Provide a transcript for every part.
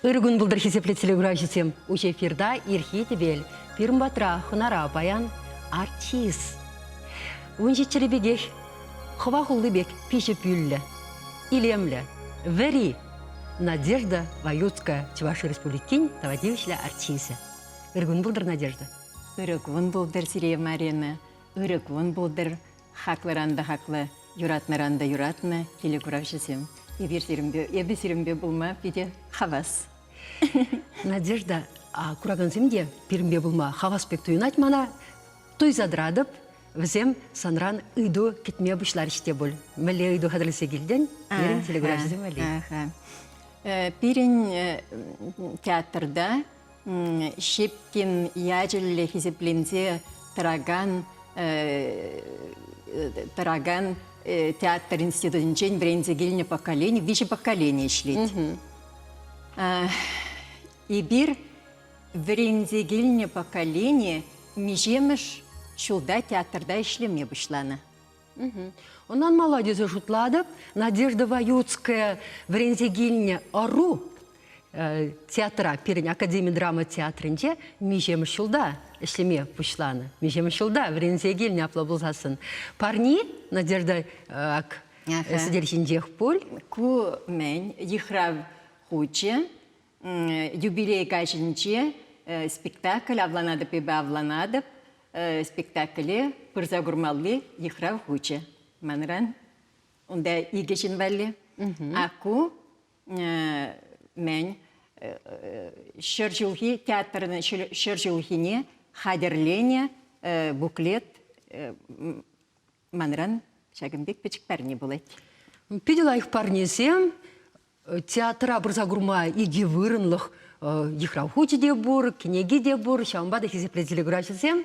Ыр кун пултӑр, хисеплӗ телеграфҫӑсем. Уҫӑ эфирта ирхи тӗпел. Пирӗн патра хӑнара паян артист. Ун ҫиччӗри пекех хӑва хулли пек пиҫӗ пӳллӗ, илемлӗ, вӗри Надежда Ваюцкая, Чӑваш Республикин тава тивӗҫлӗ артисчӗ. Ыр кун пултӑр, Надежда. Ырӑ кун пултӑр сире, Марина. Ырӑ кун пултӑр, хаклӑран та хаклӑ, юратнӑран та юратнӑ телекуравҫӑсем. Эпир сирӗнпе, эпӗ сирӗнпе пулма питӗ хавас. Надежда, а куракансем те пирӗнпе пулма хавас пек туйӑнать мана. Туйса тӑратӑп, вӗсем санран ыйту кӗтме пуҫларӗҫ те пуль. Мӗнле ыйту хатӗрлесе килтӗн? Пирӗн телекуравҫӑсем валли. Пирӗн театрта Щепкин ячӗллӗ хисепленсе тӑракан тӑракан театр институтӗнчен вӗренсе килнӗ поколени, виҫӗ поколени ӗҫлет. Эпир вӗренсе килнӗ поколени миҫемӗш ҫулта театрта ӗҫлеме пуҫланӑ? Ӑнланмалла тесе шутлатӑп. Надежда Ваюцкая вӗренсе килнӗ ӑру театра, пирӗн академи драма театрӗнче миҫемӗш ҫулта ӗҫлеме пуҫланӑ. Миҫемӗш ҫулта вӗренсе килнӗ апла пулсассӑн. Парни, Надежда, ак сӗтел ҫинчех пуль. Ку мӗн, йыхрав хучӗ. Юбилей каҫӗнче спектакль «Авланатӑп эпӗ, авланатӑп» спектакле пырса курмалли йыхрав хучӗ манран. Унта икӗ ҫын валли. А ку мӗн ҫӗр ҫулхи театрӑн ҫӗр ҫулхине хатӗрленӗ буклет манран ҫакӑн пек пӗчӗк парне пулать. Питӗ лайӑх парнесем. Театра пырса курма икӗ вырӑнлӑх йыхрав хучӗ те пур, кӗнеки те пур. Ҫавӑнпа та хисеплӗ телекуравҫӑсем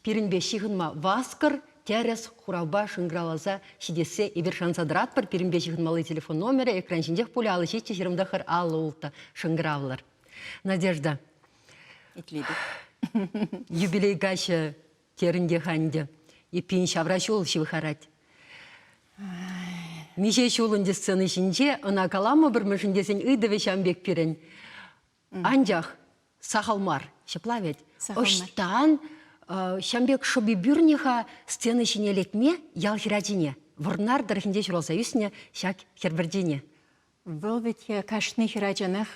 пирӗнпе ҫыхӑнма васкӑр, тӗрӗс хуравпа шӑнкӑравласа ҫитессе эпир шанса тӑратпӑр. Пирӗнпе ҫыхӑнмалли телефон номерӗ экран ҫинчех пулӗ 57 29 56 шӑнкӑравлӑр. Надежда. Итлетӗп. Юбилей каҫӗ терӗн те-ха ӗнтӗ. Эппин ҫавра ҫул ҫывхарать. Миҫе ҫул ӗнтӗ сцена ҫинче ӑна каламӑпӑр, мӗншӗн тесен ыйтӑвӗ ҫавӑн пек пирӗн. Анчах сахал мар, ҫапла вӗт. Ӑҫтан ҫавӑн пек шӑпи пӳрнӗ-ха сцена ҫине лекме ял хӗрачине? Вӑрнар тӑрӑхӗнче ҫуралса ӳснӗ ҫак хӗр пӗрчине. Вӑл вӗт кашни хӗрачанах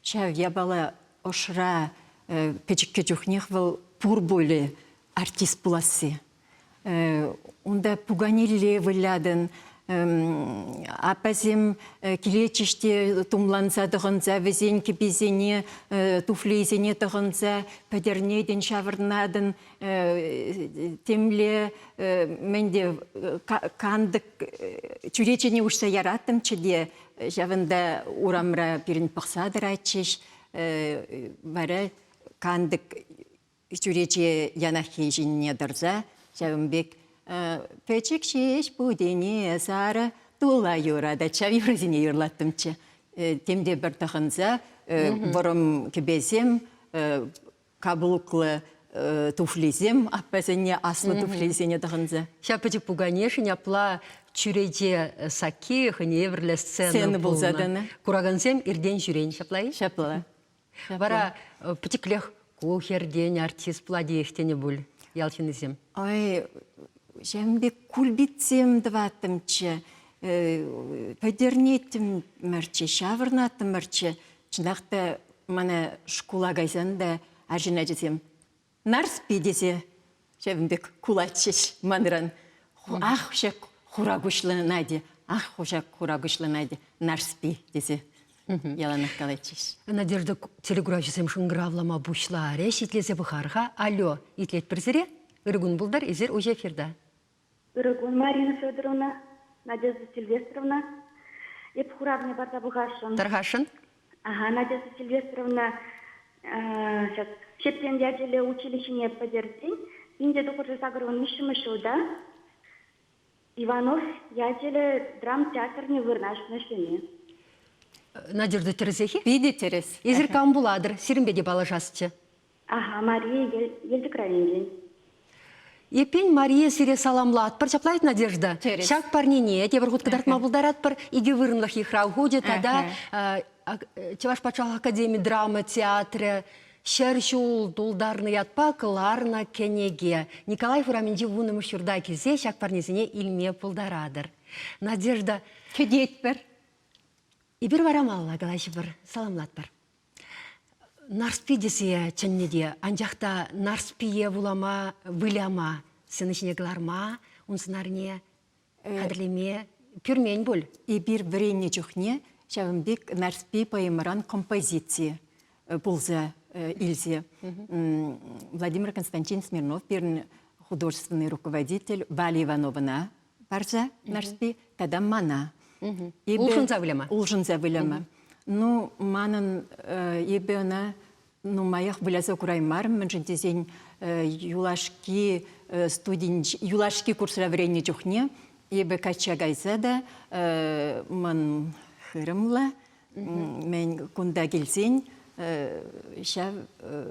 ҫав япала ӑшра пӗчӗккӗ чухнех вӑл пур пулӗ артист пуласси. Унта пуканелле вылятӑн, аппасем килетчӗҫ те тумланса тӑхӑнса вӗсен кӗписене, туфлисене тӑхӑнса пӗтӗрнетӗн, ҫаврӑнатӑн, темле мӗн те кантӑк чӳречене уҫса яраттӑмччӗ те ҫавӑнта урамра пирӗн пӑхса тӑратчӗҫ. Вара кантӑк чӳрече янаххи ҫине тӑрса ҫавӑн пек пӗчӗк ҫеҫ путене сарӑ тула юратать. Ҫав юрӑсене юрлаттӑмччӗ. Тем те пӗр тӑхӑнса вӑрӑм кӗпесем каблуклӑ туфлисем, аппасене аслӑ туфлисене тӑхӑнса. Ҫав пӗчӗк пуканешӗн апла чӳрече сакки хӑйне евӗрлӗ сцена пулса тӑнӑ. Куракансем иртен-ҫӳрен ҫапла-и? Ҫапла. Вара пӗчӗклех ку хӗртен артист пулатех тенӗ пуль ял ҫыннисем. Ой, ҫавӑн пек кульбитсем тӑваттӑмччӗ, пӗтӗрнеттӗмӗрччӗ, ҫаврӑнаттӑмӑрччӗ. Чӑнах та мана шкула кайсан та арҫын ачасем Нарспи тесе ҫавӑн пек кулатчӗҫ манран. Ах, ҫак хура куҫлӑ Надя, ах, ҫак хура куҫлӑ Надя, Нарспи тесе яланах калатчӗҫ. Надежда телекуравҫӑсем шӑнкӑравлама пуҫларӗҫ. Итлесе пӑхар-ха. Алло, итлетпӗр сире. Ырӑ кун пултӑр, эсир уҫӑ эфирта. Ырӑ кун, Марина Федоровна, Надежда Сильвестровна. Эп хуравне парса пӑхасшӑн. Тархасшӑн. Ага, Надежда Сильвестровна ҫак Ҫептен ячӗллӗ училищӗне пӗтерсен 1983 ҫулта Иванов ячӗллӗ драмтеатрне вырнаҫнӑ ӗҫлеме. Надежда тӗрӗсех-и? Питӗ тӗрӗс. Эсир кам пулатӑр? Сирӗнпе те паллашасчӗ. Аха, Мария Елчӗк районӗнчен. Эппин, Мария сире саламлатпӑр. Ҫапла ведь, Надежда? Тӗрӗс. Ҫак парнене тепӗр хут кӑтартма пултаратпӑр. Икӗ вырӑнлӑх йыхрав хучӗ тата. Чӑваш патшалӑх академи драма театрӗ ҫӗр ҫул тултарнӑ ятпа кӑларнӑ кӗнеке. Николаев урамӗнчи вуннӑмӗш ҫурта килсе ҫак парнесене илме пултаратӑр. Надежда. Кӗтетпӗр. Эпир вара малалла калаҫӑпӑр, саламлатпӑр. Нарспи тесе чӗннӗ те, анчах та Нарспие вулама, выляма, сцена ҫине кӑларма, ун сӑнарне хатӗрлеме пӳрмен пуль. Эпир вӗреннӗ чухне ҫавӑн пек Нарспи поэмӑран композици пулса илсе Владимир Константин Смирнов пирӗн художественный руководитель Валя Ивановӑна парса Нарспи тата мана. Улшӑнса выляма. Улшӑнса выляма. Ну, манӑн эпӗ ӑна нумаях выляса кураймарӑм, мӗншӗн тесен юлашки студин юлашки курсра вӗреннӗ чухне эпӗ качча кайса та мӑн хырӑмлӑ мӗн кунта килсен ҫав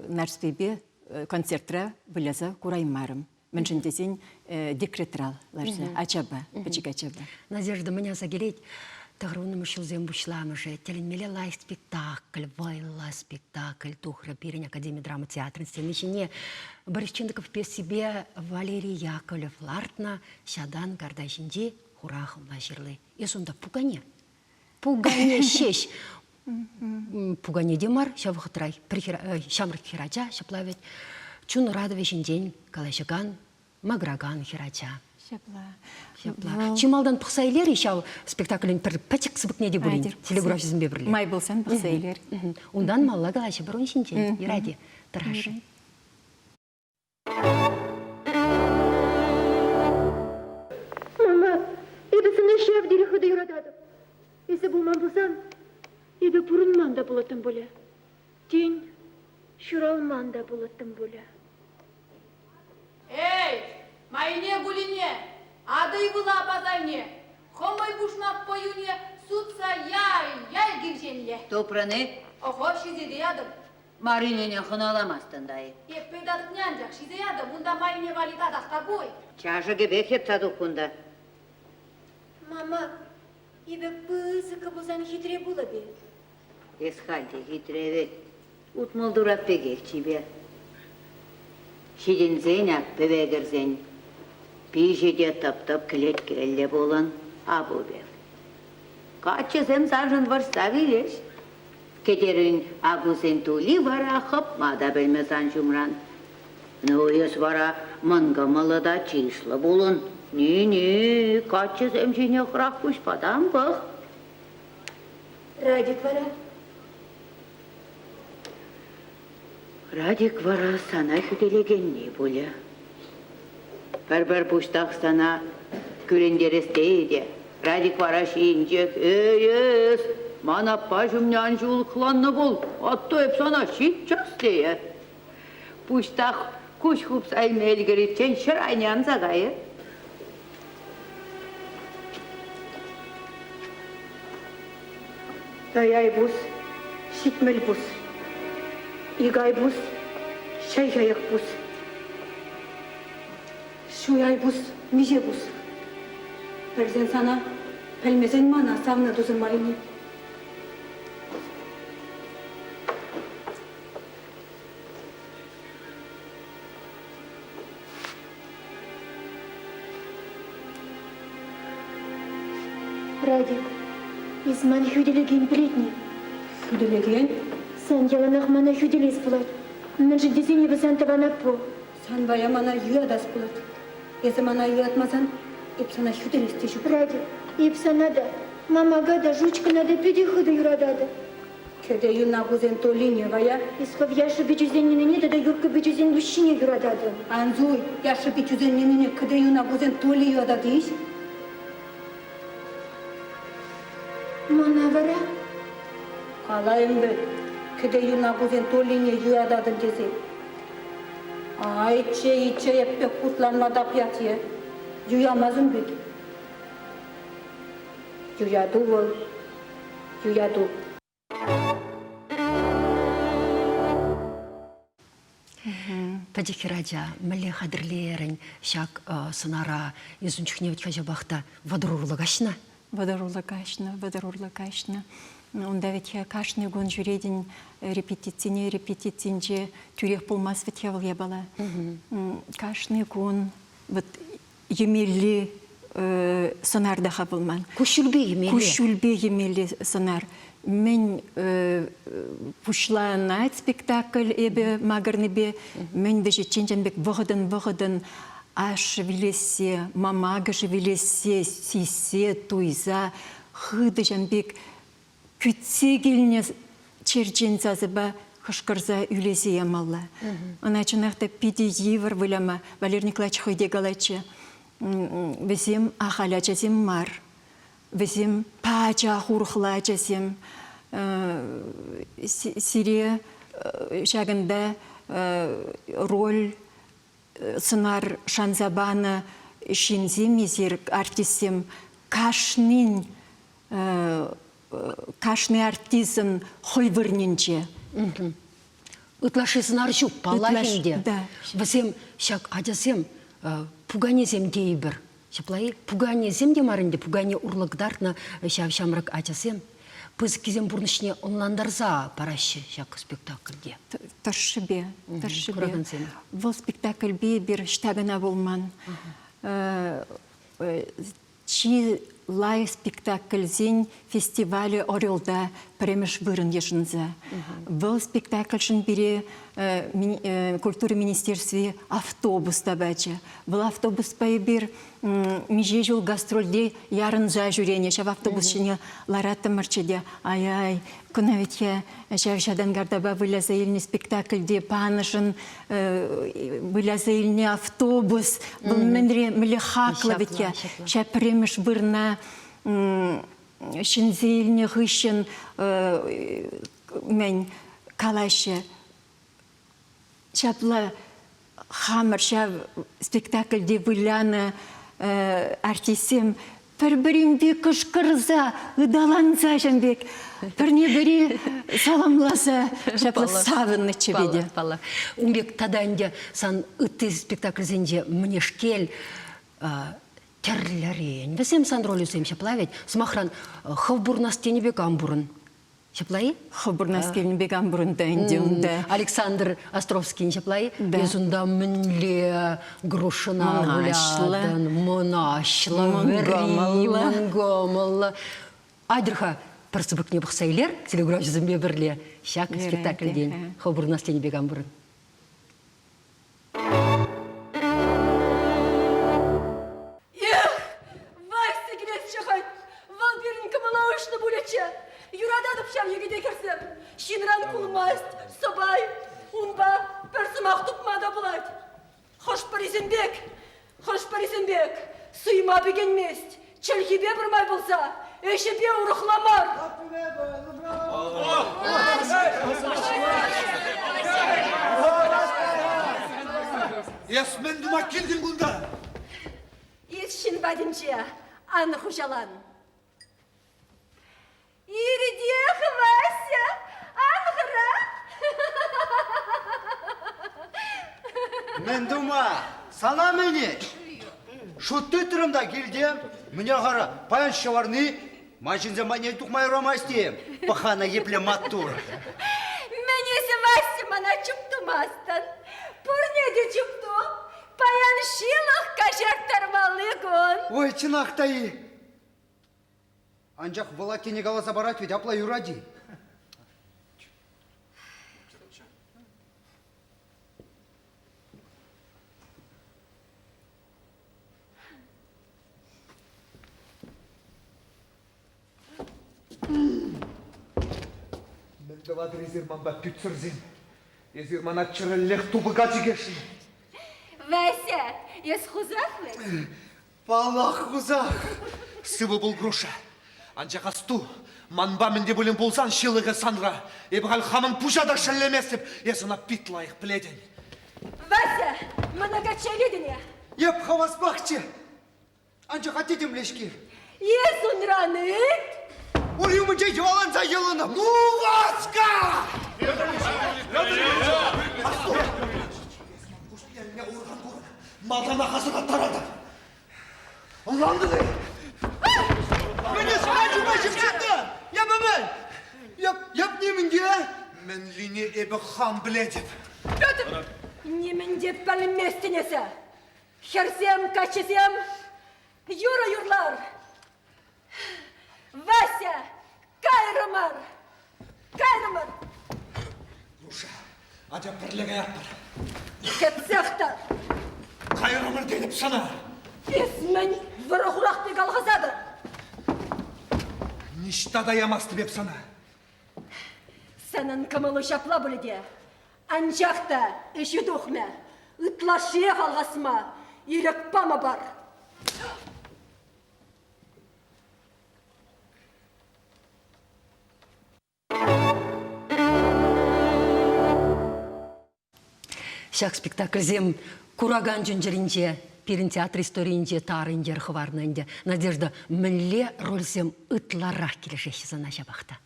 Нарспипе концертра выляса кураймарӑм. Мӗншӗн тесен декретра ларса ачапа, пӗчӗк ачапа. Надежда, мӗн аса килет? Тӑхӑрвуннӑмӗш ҫулсем пуҫламӑшӗ тӗлӗнмелле лайӑх спектакль, вӑйлӑ спектакль тухрӗ пирӗн Академи драма театрӗн сцени ҫине. Борис Чиндыков пьесипе Валерий Яковлев лартнӑ Ҫатан карта ҫинчи хура хӑмла ҫырли. Эс унта пукане. Пукане ҫеҫ. Пукане те мар ҫав вӑхӑтра пӗр хӗр, ҫамрӑк хӗрача ҫапла вӗт чун ыратӑвӗ ҫинчен калаҫакан, макӑракан хӗрача. Ҫапла. Ҫапла. Чи малтан пӑхса илер-и ҫав спектаклӗн пӗр пӗчӗк сыпӑкне те пулин телеграфҫӑсемпе пӗрле? Май пулсан пӑхса илер. Унтан малла калаҫӑпӑр ун ҫинчен. Юрать-и? Тӑрашӑн. Мама, эпӗ сана ҫав тери хытӑ юрататӑп. Эсӗ пулман пулсан, эпӗ пурӑнман та пулӑттӑм пулӗ. Тен, ҫуралман та пулӑттӑм пулӗ. Эй, Майне Кулине, атӑй выла пасарне, хӑмӑй пушмак пӑюне сутса яй-яй кивҫенле. Тупрӑн-и? Ӑхӑ, ҫисе те ятӑм. Маринене хӑналамастӑн та-и? Эппе татӑкне анчах ҫисе ятӑм, унта майне валли татах та пуй. Чашӑкӗпех йӑтса тух кунта. Мама, эпӗ пысӑккӑ пулсан хитре пулӑп-и? Эс халь те хитре вӗт. Утмӑл турат пекех чипер. Ҫитӗнсен ак пӗве кӗрсен пиҫӗ те тӑп-тӑп кӗлеткеллӗ пулӑн, апу пек. Каччӑсем саншӑн вӑрҫса вилӗҫ. Кӗтерӳн акусен тули вара хӑпма та пӗлмӗ сан ҫумран. Ну, эс вара мӑнкӑмӑллӑ та чыслӑ пулӑн. Ни-ни, каччӑсем ҫине хӑрах куҫпа та ан пӑх. Радик вара? Радик вара сана хӳтӗлекенни пулӗ. Пӗр-пӗр пуҫтах сана кӳрентерес тейӗ те, Радик вара ҫийӗнчех «Эй, эс, ман аппа ҫумне ан ҫулӑхланнӑ пул, атту эп сана ҫиччас» тейӗ. Пуҫтах куҫ хупса илме ӗлкӗриччен ҫӗр айне анса кайӗ. Таяй пус, 70 пус, икай пус, чай-чаях пус. Ҫуяй пус, миҫе пус? Пӗлсен сана, пӗлмесен мана, савнӑ тусӑм Марине. Радик, эс ман хӳтӗлекен пӗлетне? Хӳтӗлекен? Сан яланах мана хӳтӗлес пулать. Мӗншӗн тесен эпӗ сан тӑван аппу. Сан вая мана юратас пулать. Эсӗ мана юратмасан, эп сана хӳтӗлес те ҫук. Радик, эп сана та, мамака та, жучкӑна та питӗ хытӑ юрататӑп. Кӗтӗ юнакусен Толине вая. Эс хӑв яшшӑ пиччӳсен Нинине тата Юркка пиччӳсен Луҫҫине юрататӑн. Ан суй, яшшӑ пиччӳсен Нинине кӗтӗ юнакусен Толи юратать-иҫ. Мана вара? Калайӑм вӗт, кӗтӗ юнакусен Толине юрататӑн тесе. Ай, чей, чей, эп пек хутланма тапьят-е. Юямасӑн пек. Юяту вӑл, юяту. Пӗчӗк хӗрача мӗнле хатӗрлерӗн ҫак сӑнара? Эс ун чухне вӗт-ха ҫапах та вӑтӑр урлӑ каҫнӑ. Вӑтӑр урлӑ каҫнӑ, вӑтӑр урлӑ каҫнӑ. Унта вӗт-ха кашни кун ҫӳретӗн репетицине, репетицинче тӳрех пулмасть вӗт-ха вӑл япала. Кашни кун вот йӗмелли сӑнар та-ха пулман. Куҫҫульпе йӗмелле. Куҫҫульпе йӗмелле сӑнар. Мӗн пуҫланать спектакль эпӗ макӑрнипе, мӗн вӗҫӗччен ҫавӑн пек вӑхӑтӑн-вӑхӑтӑн ашшӗ вилессе, мамакӑшӗ вилессе сиссе, туйса хытӑ ҫавӑн пек кӳтсе килнӗ черчен сасӑпа кӑшкӑрса ӳлесе ямалла. Ӑна чӑнах та питӗ йывӑр выляма. Валерий Николаевич хӑй те калатчӗ, вӗсем ахаль ачасем мар. Вӗсем пачах урӑхла ачасем. Сире ҫакӑнта роль сӑнар шанса панӑ ҫынсем эсир, артистсем, кашнин кашни артистӑн хӑй вырӑнӗнче. Ытлашши сӑнар ҫук, паллах ӗнтӗ. Вӗсем ҫак ачасем пуканесем тейӗпӗр. Ҫапла-и? Пуканесем те мар ӗнтӗ, пукане урлӑ кӑтартнӑ ҫав ҫамрӑк ачасем пысӑккисен пурнӑҫне ӑнлантарса параҫҫӗ ҫак спектакльте. Тӑршшӗпе, тӑршшӗпе. Куракансем. Вӑл спектакльпе эпир ӑҫта кӑна пулман. Чи лайӑх спектакльсен фестивалӗ Орелта пӗрремӗш вырӑн йышӑнса. Вӑл спектакльшӗн пире культура министерстви автобус та пачӗ. Вӑл автобуспа эпир миҫе ҫул гастрольте ярӑнса ҫӳренӗ. Ҫав автобус ҫине лараттӑмӑрччӗ те, ай-ай, кӑна вӗт-ха ҫав ҫатанкартапа выляса илнӗ спектакльте панӑшӑн выляса илнӗ автобус, вӑл мӗнре, мӗнле хаклӑ вӗт-ха. Ҫав пӗрремӗш вырӑна ҫӗнсе илнӗ хыҫҫӑн мӗн калаҫҫӗ, ҫапла хамӑр ҫав спектакльте вылянӑ артистсем пӗр-пӗринпе кӑшкӑрса, ыталанса ҫын пек пӗрне-пӗри саламласа ҫапла савӑннӑччӗ питӗ. Паллах. Ун пек тата ӗнтӗ сан ытти спектакльсенче мӗнешкел тӗрлӗрен. Вӗсем сан ролӗсем ҫапла вӗт. Сӑмахран, хӑв пурӑнас тенӗ пек ан пурӑн. Ҫапла-и? Хӑв пурӑнас килнӗ пек ан пурӑн та ӗнтӗ унта. Александр Островскин ҫапла-и? Да. Эс унта мӗнле грушӑна вылятӑн, мӑнаҫлӑ, вӗри, мӑнкӑмӑллӑ. Айтӑр-ха, пӗр сыпӑкне пӑхса илер телеграфҫӑсемпе пӗрле ҫак спектакльтен хӑв пурӑнас тенӗ пек ан пурӑн. Эх, Вася килесчӗ хӑть! Вӑл пирӗн кӑмӑла уҫнӑ пулӗччӗ. Юрататӑп ҫав йӗкӗте хӗрсем. Ҫынран кулмасть, сӑпай. Унпа пӗр сӑмах тупма та пулать. Хӑш-пӗрисем пек, хӑш-пӗрисем пек суйма пикенмест, чӗлхипе пӗрмай пулса, ӗҫӗпе урӑхла мар. Эс мӗн тума килтӗн кунта? Эс ҫын патӗнче ан хуҫалан. Иртех, Вася, ан хӑра. Мӗн тума? Сана мӗн-и? Шут тытрӑм та килтӗм. Мӗне хара, паян ҫӑварни ман ҫынсем патне тухма юрамасть-и? Пӑхана епле маттур. Мӗн эсӗ, Вася, мана чуптумастӑн? Пурне те чупту. Паян ҫылӑх каҫарттармалли кун. Ой, чӑнах та-и? Анчах вӑл аттене каласа парать вӗт, апла юрать-и? Мӗн тӑватӑр эсир манпа, пӳтсӗрсем? Эсир мана чӗрӗллех тупӑка чикесшӗн. Вася, эс хусах вӗт? Паллах, хусах. Сывӑ пул, Груша. Анчах асту, манпа мӗн те пулин пулсан ҫылӑхӗ санра. Эпӗ халь хамӑн пуҫа та шеллеместӗп. Эс ӑна пит лайӑх пӗлетӗн. Вася, мана качча илетӗн-и? Эп хаваспахчӗ. Анчах атте темле-ҫке. Эс унран ыйт. Ури умӗнче йӑваланса йӑлӑнӑп. Ну, Васька! Малтанах асӑрхаттаратӑп. Ӑнлантӑн-и? Мӗн эс ман ҫумма ҫыпҫӑнтӑн? Эпӗ мӗн? Эп, эп нимӗн те. Мӗнлине эпӗ хам пӗлетӗп. Петр, нимӗн те пӗлместӗн эсӗ. Хӗрсем, каччӑсем, юрӑ юрлар. Вася, кайрӑмӑр! Кайрӑмӑр! Нуша, атя пӗрле каятпӑр. Кӗтсех тӑр. Кайрӑмӑр тетӗп сана. Эс мӗн вӑрӑ-хурах пек алхасатӑн? Ниҫта та ямастӑп эп сана. Санӑн кӑмӑлу ҫапла пулӗ те. Анчах та ӗҫӳ тухмӗ. Ытлашшиех алхасма ирӗк памӑпӑр. Ҫак спектакльсем куракан чун-чӗринче, пирӗн театр историйӗнче тарӑн йӗр хӑварнӑ ӗнтӗ. Надежда, мӗнле рольсем ытларах килӗшеҫҫӗ сана ҫапах та?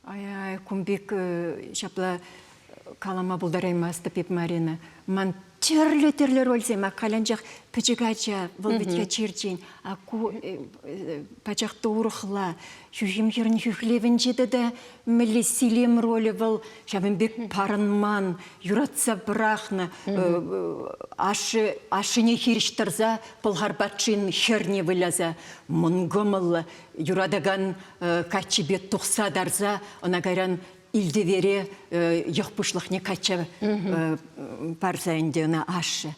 Ай-ай, кун пек ҫапла калама пултараймастӑп эп, Марина. Ман тӗрлӗ-тӗрлӗ рольсем, а халь анчах пӗчӗк ача, вӑл вӗт-ха черчен, а ку пачах та урӑхла. Хӳхӗм хӗрӗн хӳхлевӗнче тата мӗнле силем ролӗ вӑл ҫавӑн пек парӑнман, юратса пӑрахнӑ, ашшӗ ашшӗне хирӗҫ тӑрса пӑлхар патшин хӗрне выляса мӑнкӑмӑллӑ юратакан каччипе тухса тарса ӑна кайран Илтевере йӑх пуҫлӑхне качча парса ӗнтӗ ӑна ашшӗ.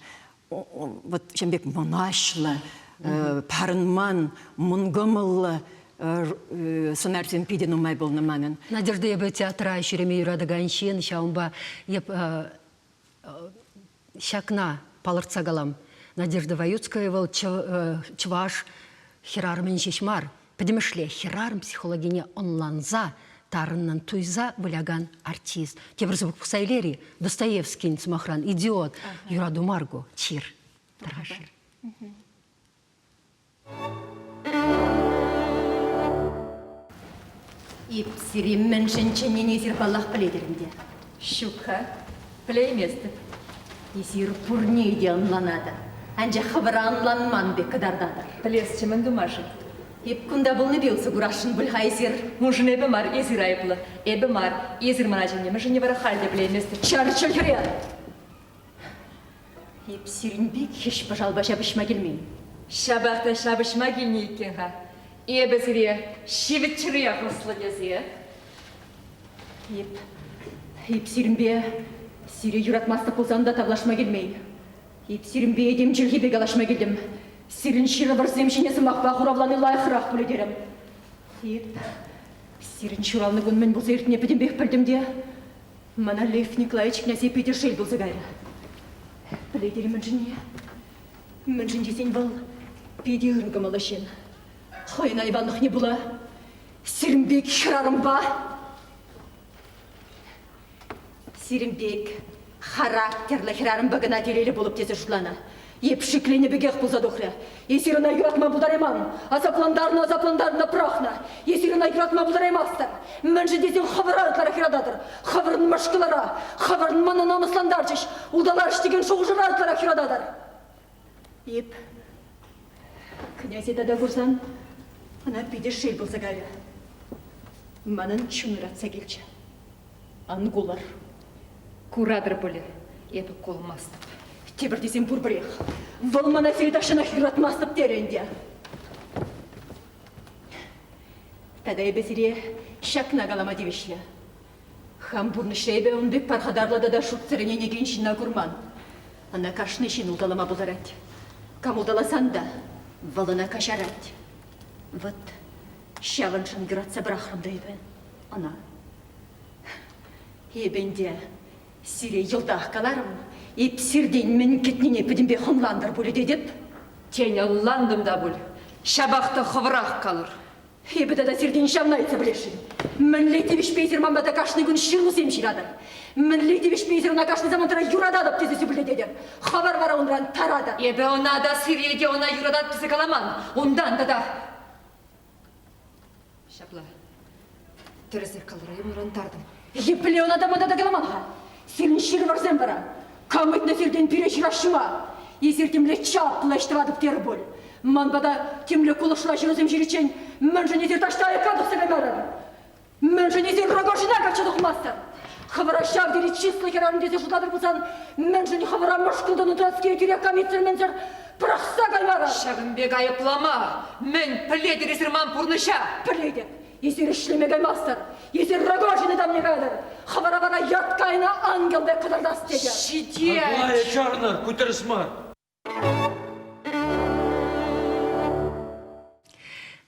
Вот ҫавӑн пек мӑнаҫлӑ, парӑнман, мӑнкӑмӑллӑ сӑнарсем питӗ нумай пулнӑ манӑн. Надежда, эпӗ театра ҫӳреме юратакан ҫын, ҫавӑнпа эп ҫакна палӑртса калам. Надежда Ваюцкая вӑл чӑваш хӗрарӑмӗн ҫеҫ мар, пӗтӗмӗшле хӗрарӑм психологине ӑнланса, тарӑннӑн туйса вылякан артист. Тепӗр сыпӑк пӑхса илер-и? Достоевскин, сӑмахран, «Идиот», юрату мар ку, чир. Тархасшӑн. Эп сире мӗншӗн чӗннине эсир паллах пӗлетӗр ӗнтӗ. Ҫук-ха, пӗлейместӗп. Эсир пурне те ӑнланатӑр, анчах хӑвӑра ӑнланман пек кӑтартатӑр. Пӗлесчӗ мӗн тума-ши? Эп кунта пулнипе усӑ курасшӑн пуль-ха эсир. Уншӑн эпӗ мар, эсир айӑплӑ. Эпӗ мар, эсир мана чӗннӗ. Мӗншӗнне вара халь те пӗлейместӗп. Чар чӗлхӗре! Эп сирӗн пек хӗҫ-пӑшалпа ҫапӑҫма килмен. Ҫапах та ҫапӑҫма килнӗ иккен-ха. Эпӗ сире ҫивӗчрех ӑслӑ тесе. Эп, эп сирӗнпе сире юратмастӑп пулсан та тавлашма килмен. Эп сирӗнпе этем чӗлхипе калаҫма килтӗм. Сирӗн ҫырӑвӑрсем ҫине сӑмахпа хуравлани лайӑхрах пулӗ терӗм. Эп сирӗн ҫуралнӑ кун мӗн пулса иртнине пӗтӗмпех пӗлтӗм те Мана Лев Николаевич князе питӗ шел пулса кайрӗ. Пӗлетӗр-и мӗншӗнне? Мӗншӗн тесен вӑл питӗ ырӑ кӑмӑллӑ ҫын. Хӑйӗн айванлӑхне пула сирӗн пек хӗрарӑмпа сирӗн пек характерлӑ хӗрарӑмпа кӑна телейлӗ пулӑп тесе шутланӑ. Эп шикленнӗ пекех пулса тухрӗ. Эсир ӑна юратма пултарайман, асаплантарнӑ, асаплантарнӑ, пӑрахнӑ. Эсир ӑна юратма пултараймастӑр. Мӗншӗн тесен хӑвӑра ытларах юрататӑр. Хӑвӑрӑн мӑшкӑлӑра, хӑвӑрӑн мана намӑслантарчӗҫ, улталарӗҫ текен шухӑшӑра ытларах юрататӑр. Эп князе тата курсан ӑна питӗ шел пулса кайрӗ. Манӑн чун ыратса килчӗ. Ан кулӑр. Куратӑр пулӗ, эпӗ кулмастӑп. Тепӗр тесен пурпӗрех. Вӑл мана сире тахҫанах юратмастӑп терӗ ӗнтӗ. Тата эпӗ сире ҫакна калама тивӗҫлӗ. Хам пурнӑҫра эпӗ ун пек пархатарлӑ тата шутсӑр ӗненекен ҫынна курман. Ӑна кашни ҫын улталама пултарать. Кам улталасан та вӑл ӑна каҫарать. Вӑт ҫавӑншӑн юратса пӑрахрӑм та эпӗ ӑна. Эпӗ ӗнтӗ сире йӑлтах каларӑм. Эп сиртен мӗн кӗтнине пӗтӗмпех ӑнлантӑр пулӗ тетӗп. Тен, ӑнлантӑм та пуль. Ҫапах та хӑвӑрах калӑр. Эпӗ тата сиртен ҫавна ыйтса пӗлесшӗн. Мӗнле тивӗҫпе эсир ман пата кашни кун ҫырусем ҫыратӑр? Мӗнле тивӗҫпе эсир ӑна кашни самантра юрататӑп тесе сӳпӗлтететӗр? Хӑвӑр вара унран таратӑр. Эпӗ ӑна та, сире те ӑна юрататӑп тесе каламан. Унтан тата Ҫапла. Тӗрӗсех калӑр, унран тартӑм. Епле ӑна та мана та каламан-ха? Сирӗн ҫырӑвӑрсем вара. Кам ыйтнӑ сиртен пире ҫыраҫҫи-ма? Эсир темле чаплӑ ӗҫ тӑватӑп терӗ пуль. Ман пата темле кулӑшла ҫырусем ҫыриччен мӗншӗн эсир таҫта аякка тухса каймарӑр? Мӗншӗн эсир Рогожина качча тухмастӑр? Хӑвӑра ҫав тери чыслӑ хӗрарӑм тесе шутлатӑр пулсан, мӗншӗн хӑвӑра мӑшкӑлтӑнӑ Троцкие тӳрех комиссӗр-мӗнсӗр пӑрахса каймарӑр? Ҫакӑн пек айӑплама мӗн пӗлетӗр эсир ман пурнӑҫа? Пӗлетӗп, эсир ӗҫлеме каймастӑр. Эсир Рогожин ытамне кайрӑр. Хӑвӑра вара ят кайнӑ ангел пек кӑтартас тетӗр. Ҫитет! Аглая, чарӑнӑр, ку тӗрӗс мар.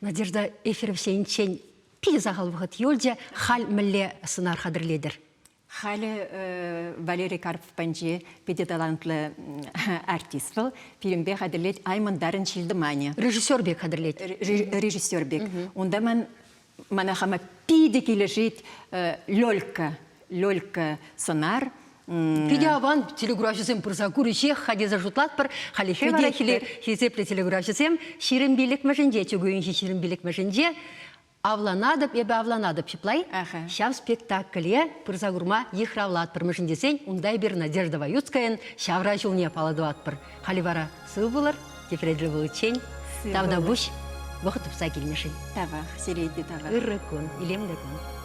Надежда эфир вӗҫлениччен питӗ сахал вӑхӑт юлчӗ. Халь мӗнле сӑнар хатӗрлетӗр? Халӗ Валерий Карпов панчи питӗ талантлӑ артист вӑл. Пирӗнпе хатӗрлет Аймӑнтарӑн ҫилтӑманӗ. Режиссер пек хатӗрлет. Режиссер пек. Унта ман мана хама питӗ килӗшет Лёлька. Лёлька сӑнар. Питӗ аван телекуравҫӑсем пырса курӗҫех тесе шутлатпӑр. Халӗхе вара хисеплӗ телекуравҫӑсем 25-мӗшӗнче, чугуйӗнчи 25-мӗшӗнче авланатӑп, эпӗ авланатӑп ҫаплай. Ҫав спектакле пырса курма йыхравлатпӑр. Мӗншӗн тесен унта эпир Надежда Ваюцкаян ҫавра ҫулне паллӑ тӑватпӑр. Халӗ вара сыв пулӑр, тепре тӗл пуличчен. Тавтапуҫ вӑхӑт тупса килнӗшӗн. Тавах, сире те тавах. Ырӑ кун, илемлӗ кун.